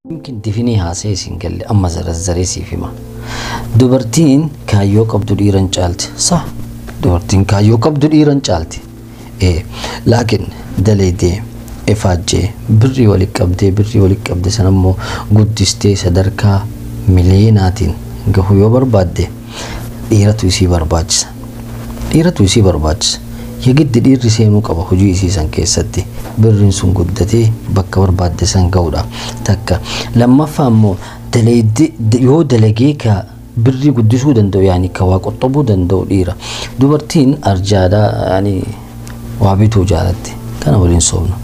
Yumkin difinii haasa'e siin galle amma zarazzaree siif hima. Dubartiin kaayyoo qabdu dhiiran caalti. Sa dubartiin kaayyoo qabdu dhiiran caalti. Laakiin daleedee ifaajjee birrii walitti qabdee birrii walitti qabde sanammoo guddistee sadarkaa miliyeenaatiin gahuu yoo barbaadde dhiiratu isii barbaachisa. Dhiiratu isii barbaachisa. Yagiddi dhiirri seenuu qaba hojii isii san keessatti birriin sun guddatee bakka barbaadde san ga'uudha. Takka lammaffaa immoo yoo dalagee ka birrii guddisuu danda'u yaani ka waa qoxxobuu danda'u dhiira. Dubartiin arjaadhaa yaani waa bituu jaalatti kana waliin soofnu.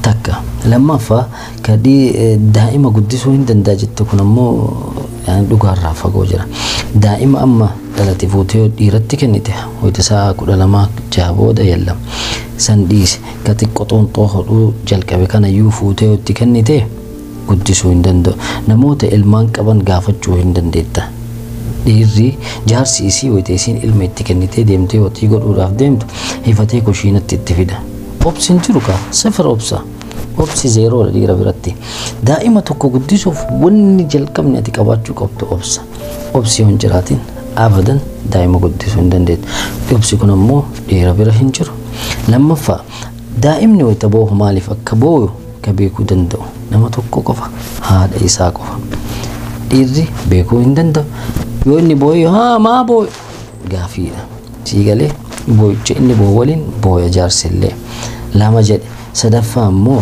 Takka lammaffaa ka daa'ima guddisuu hin danda'a jette kun ammoo yaani dhugaarraa fagoo jira. Daa'ima amma dhalate fuutee dhiiratti kennite hoyita sa'a 12 jaha booda yallam san dhiise ka xiqqoo xonxoo hodhuu jalqabe kanayyuu fuutee itti kennite guddisuu hin danda'u. Namoota ilmaan qaban gaafachuu hin dandeetta. Dhiirri jaarsi isii hoyita isiin ilma itti kennitee deemtee hoxii godhuudhaaf deemtu hifatee kushiinatti itti fida. Obsi hin jiru kaa sifir obsa. Obsi zeeroodha dhiira biratti. Daa'ima tokko guddisuuf wanni jalqabni ati qabaachuu qabdu obsa. Obsi yoo hin jiraatin abadan daa'ima guddisuu hin dandeettu. Obsi kun ammoo dhiira bira hin jiru. Lammaffaa daa'imni wayita boohu maaliif akka booyu ka beekuu danda'u nama tokko qofa haadha isaa qofa. Dhiirri beekuu hin danda'u. Yoo inni booyu haa maa booyu gaafiidha. Sii galee boo'icha inni boo'u waliin booya jaarsillee. Lama jedhe sadaffaa ammoo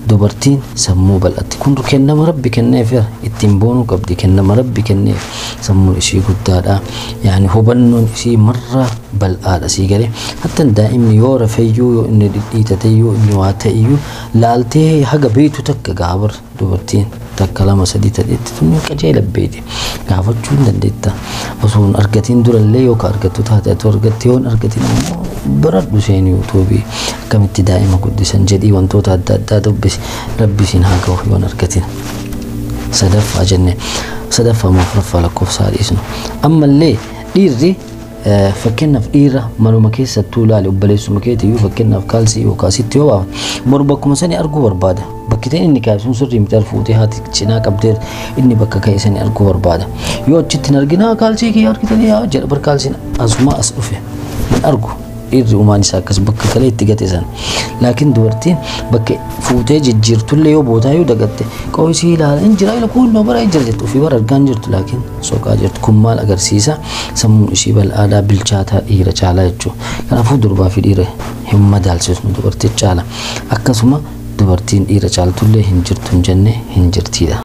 dubartiin sammuu bal'atti. Kun kennama rabbi kenneef ittiin boonuu qabdi. Kennama rabbi kenneef sammuun ishii guddaadha. Yaani hubannoon ishii marra bal'aadha sii galee. Hatta daa'imni yoo rafeyyuu yoo inni dhidhiitateyyuu inni waa ta'eyyuu laaltee haga beektu takka gaabar dubartiin takka lama sadii ta'etti tun qajeela beekti. Gaafachuu hin dandeetta. Osoo hin argatiin durallee yoo ka argattu taate ati argatte yoo hin argatin ammoo baradhu seen yuutuubii akkamitti daa'ima guddisan jedhii wantoota adda addaa dubbisi rabbi siin haa ga'u yoo hin argatin. Sadaffaa jenne sadaffaa moo afuraffaa lakkoofsa dhiisnu. Ammallee dhiirri fakkeenyaaf dhiira manuma keessattuu ilaali obboleessuma keetiyyuu fakkeenyaaf kaalsii yookaan sitti yoo baafate boru bakkuma sanii arguu barbaada. Bakki ta'e inni kaa'e sun sirrii miti fuutee haati cinaa qabdee inni bakka ka'e sanii arguu barbaada. Yoo achitti hin argin kaalsii kiyya argitanii haa jedha bar kaalsiin asuma as dhufe hin argu. Dhiirri uumaan isaa akkas bakka kalee itti gate sana. Laakiin dubartiin bakka fuutee jijjiirtullee yoo bootaa yoo dagatte qo'isii ilaala hin jira kun noo bara hin jira jettu ofii bara argaa hin jirtu laakiin soqaa jirtu kun maal agarsiisa sammuun ishii bal'aadhaa bilchaataa dhiira caalaa jechuudha. Kanaafuu durbaa fi dhiira hin madaalsisnu dubartii caala. Akkasuma dubartiin dhiira caaltullee hin jirtu hin jenne hin jirtiidha.